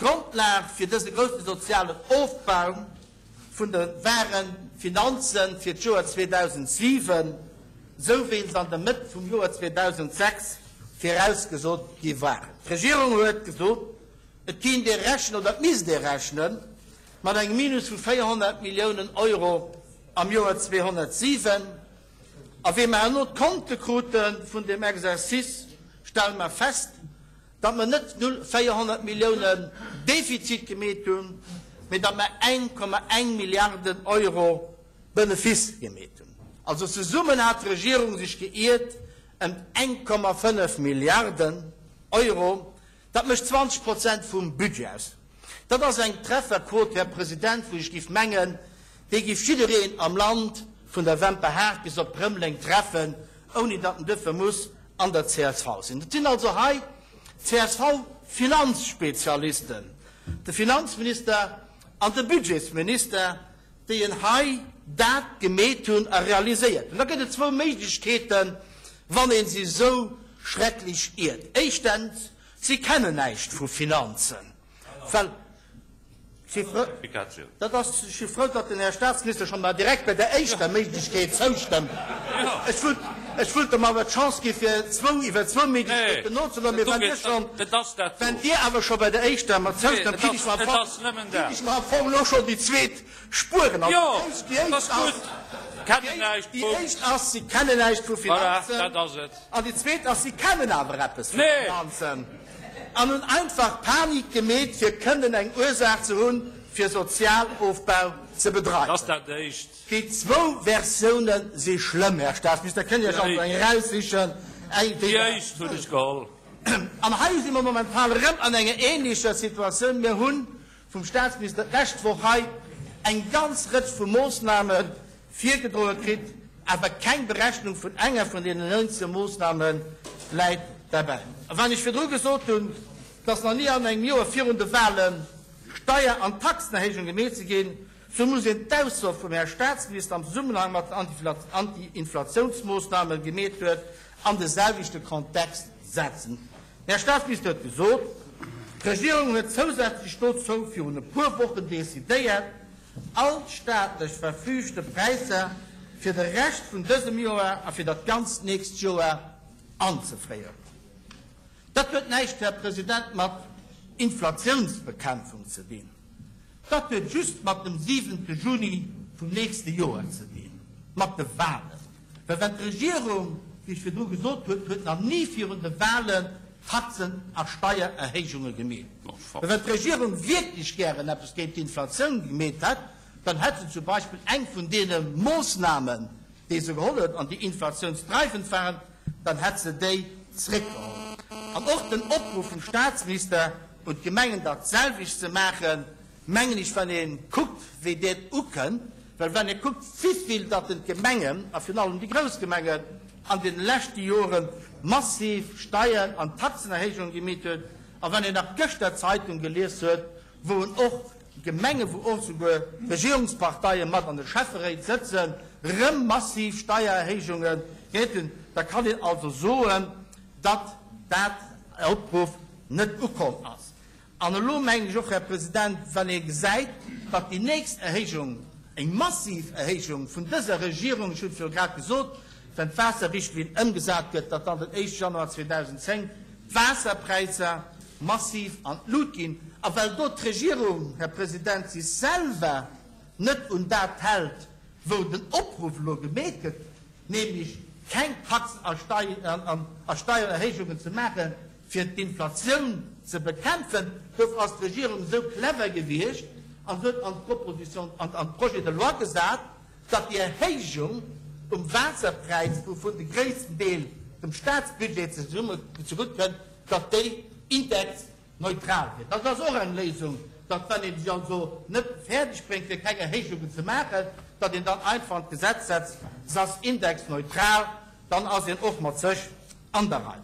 D'Grondlag fir dëse grousse sozialen Ofbau vun de ware Finanze fir d'Joer 2007, sou wéi se an der Mëtt vum Joer 2006 virausgesot gi waren. D'Regierung huet gesot, et kéint ee rechnen oder et misst ee rechne mat engem Minus vu 400 Milliounen Euro am Joer 207. A wéi mer herno d'Konte krute vun deem Exercice, stelle mer fest, datt mer net null 400 Milliounen Defizit gemeet hunn, mee datt mer 1,1 Milliarden Euro Benefice gemeet hunn. Also zesummen hat d'Regierung sech geiert ëm 1,5 Milliarden Euro. Dat mécht 20 Prozent vum Budget aus. Dat ass eng Trefferquote, Här President, wou ech géif mengen, déi géif jiddereen am Land vun der Wemperhaart bis op Rëmeleng treffen, ouni datt en duerfir muss an der csv sinn. Et sinn also hei CSV-Finanzspezialisten, de Finanzminister an de Budgetsminister, déi en hei dat gemeet hunn a realiséiert hunn. Da gëtt et zwou Méiglechkeeten, wann ee sech esou schrecklech iert. Éischtens, si kennen näischt vu Finanzen, well Si frou, dat ass, ech si frou, datt den Här Statsminister schonn mar direkt bei der éischter Méiglechkeet zoustëmmt. Ech wullt, ech wullt em awer d'Chance gi fir zwou, iwwer zwou Méiglechkeeten nozegoen. Mee wann Dir schonn, wenn Dir awer scho bei der éischter mat zoustëmmt, kritt ech mer am Fong, kritt ech mer am Fong elo schonn déi zweet spueren. Also déi éischt, déi éischt ass, déi éischt ass, si kennen näischt vu Finanzen. An déi zweet ass, si kennen awer eppes vu Finanzen an hunn einfach Panik gemeet, fir kënnen eng Ursaach ze hunn, fir Sozialofbau ze bedreiwen. Déi zwou Versioune si schlëmm, Här Staatsminister. Kënnt Iech also eng eraussichen, eng déi Der wëllt. An hei si mer momentan erëm an enger ähnlecher Situatioun. Mir hu vum Staatsminister d'lescht Woch hei eng ganz Rëtsch vu Moossname virgedroe kritt, awer keng Berechnung vun enger vun deenen 19 Moossname läit derbäi. A wann ech virdru gesot hunn, dass nach ni an engem Joer virun de Wahlen Steier an Taxenerhéijung gemeet si ginn, sou muss een d'Ausso vum Här Statsminister am Zesummenhang mat den Anti-Inflatiounsmoossname gemeet huet, an de selwechte Kontext setzen. Den Här Statsminister huet gesot, d'Regierung huet zousätzlech dozou virun e puer Wochen decidéiert, all d'staatlech verfügte Präisser fir de Rescht vun dësem Joer a fir dat ganzt nächst Joer anzefréieren. Dat huet näischt, Här President, mat Inflatiounsbekämpfung ze dinn. Dat huet just mat dem siwente Juni vum nächste Joer ze dinn, mat de Wahlen. Well wann d'Regierung, wéi ech virdru gesot huet, huet nach ni virun de Wahlen Taxen a Steiererhéijunge gemeet. Well wann d'Regierung wierklech gären eppes géint d'Inflatioun gemeet hätt, dann hätt se zum Beispill eng vun deene Moossnamen, déi se geholl huet an déi inflatiounsdreiwend waren, dann hätt se déi zréckgeholl. An och den Opruff vum Statsminister un d'Gemengen, dat selwecht ze maachen, mengen ech, wann ee kuckt, wéi dat ukënnt, well wann ee kuckt, wivill datt den d'Gemengen, a virun allem déi grouss Gemengen, an deene leschte Jore massiv Steier an Taxenerhéijunge gemeet huet, a wann een nach gëschter d'Zeitung gelies huet, wou en och Gemengen, wou och souguer Regierungsparteie mat an de Schäfferéit sëtzen, rëm massiv Steiererhéijunge gemeet hunn, da kann een also soen, datt dat Opruff net ukomm ass. An elo mengen ech och, Här President, wann ee gesäit, datt déi nächst Erhéijung, eng massiv Erhéijung vun dëser Regierung, ech hunn et jo grad gesot, wann d'Waasserrichtlinn ëmgesat gëtt, datt dann den éischte Januar 2010 d'Waasserpräisser massiv an d'Lut ginn, a well do d'Regierung, Här President, sech selwer net un dat hält, wou den Opruff elo gemeet gëtt, nämlech keng Tax a Steiererhéijungen ze maachen, Fir d'Inflatioun ze bekämpfen, dofir ass d'Regierung esou clever gewiescht an huet an d'Proposition, an de Projet de loi gesat, datt déi Erhéijung um Waasserpräis, wouvun de gréissten Deel dem Statsbudget zegutt kënnt, datt déi indexneutral wier. Dat ass och eng Léisung, datt wann ee sech also net fäerdeg bréngt, fir keng Erhéijungen ze maachen, datt een dann einfach an d'Gesetz setzt, se ass indexneutral, dann ass een och mat sech an der Rei.